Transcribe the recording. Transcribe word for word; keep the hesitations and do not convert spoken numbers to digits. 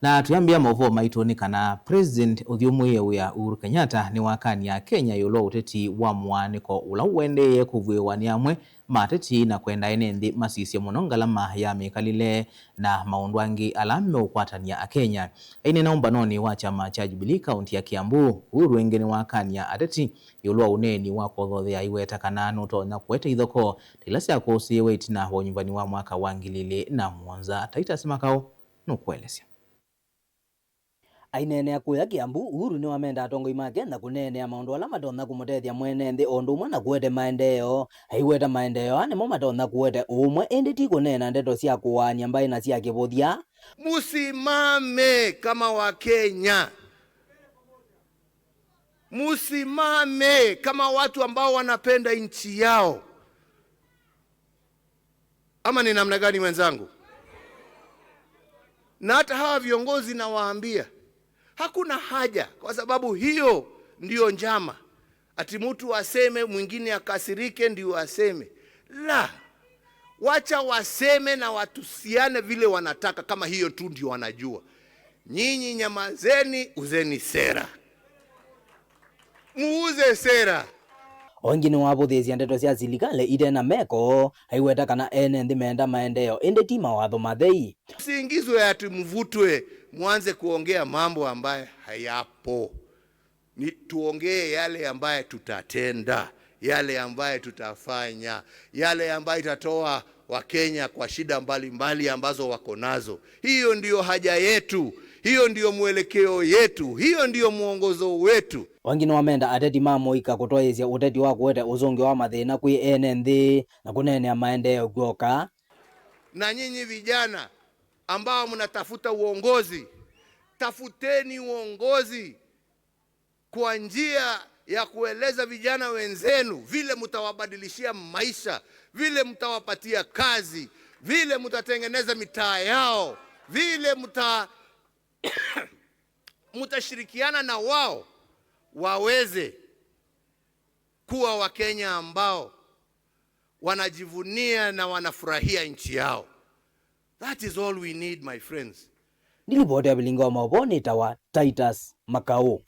Na twĩambĩa maũvoo maitũ nĩ kana President ũthyũmũĩe wĩa Uhuru Kenyatta nĩwakany'a Akenya ĩũlũ wa ũteti wa mũaanĩko ũla ũendeee kũvw'ĩwa nĩ amwe ma ateti na kwenda ene nthĩ masisye mũno ngalama ya mĩkalĩle na maũndũ angĩ ala meũkwatany'a Akenya. Aineena ũmbanonĩ wa kyama kya Jubilee kaũntĩ ya Kiambu, Uhuru ĩngĩ nĩwakany'a ateti ĩũlũ wa ũneeni wa kũthothea aiweta kana nũtonya kũete ithokoo ta ila syakũsĩĩwe ĩtina wa ũnyuvani wa mwaka wa ngili ilĩ na mũonza. Titus Makau nũkũelesya. Aineenea kũya Kiambu, Uhuru nĩwamenda atongoi ma Kenya kũneenea maũndũ ala matonya kũmũtethya mwene nthĩ o ũndũ ũmwe na kũete maendeeo. Aiweta maendeeo aa nĩmo matonya kũete ũũmwe, ĩndĩ ti kũneena ndeto sya kũaany'a mbaĩ na sya kĩvũthya. Musimame kama Wakenya. Musimame kama watu ambao wanapenda nchi yao. Ama ni namna gani, wenzangu? Na hata hawa viongozi nawaambia, hakuna haja, kwa sababu hiyo ndio njama. Ati mtu aseme, mwingine akasirike ndio aseme. La, wacha waseme na watusiane vile wanataka, kama hiyo tu ndio wanajua. Nyinyi nyamazeni, uzeni sera. Muuze sera. O ĩngĩ nĩwavũthĩĩsye ndeto sya silikalĩ ite na meko, aiweta kana ene nthĩ menda maendeeo, ĩndĩ ti mawatho mathei. Usiingizwe ati mvutwe, mwanze kuongea mambo ambaye hayapo. Ni tuongee yale ambaye tutatenda, yale ambaye tutafanya, yale ambaye itatoa Wakenya kwa shida mbalimbali ambazo wako nazo. Hiyo ndiyo haja yetu, hiyo ndiyo mwelekeo yetu, hiyo ndiyo mwongozo wetu. O ĩngĩ nĩwamenda ateti ma mũika kũtwaĩĩsya ũteti wa kũete ũsũngĩo wa mathĩna kwĩ ene nthĩ na kũneenea maendeeo kw'oka. Na nyinyi vijana ambao mnatafuta uongozi, tafuteni uongozi kwa njia ya kueleza vijana wenzenu vile mtawabadilishia maisha, vile mtawapatia kazi, vile mtatengeneza mitaa yao, vile mta-, mtashirikiana na wao waweze kuwa Wakenya ambao wanajivunia na wanafurahia nchi yao. That is all we need, my friends. Nĩ livoti ya Vilingi wa Maũvoo nĩtawa Titus Makau.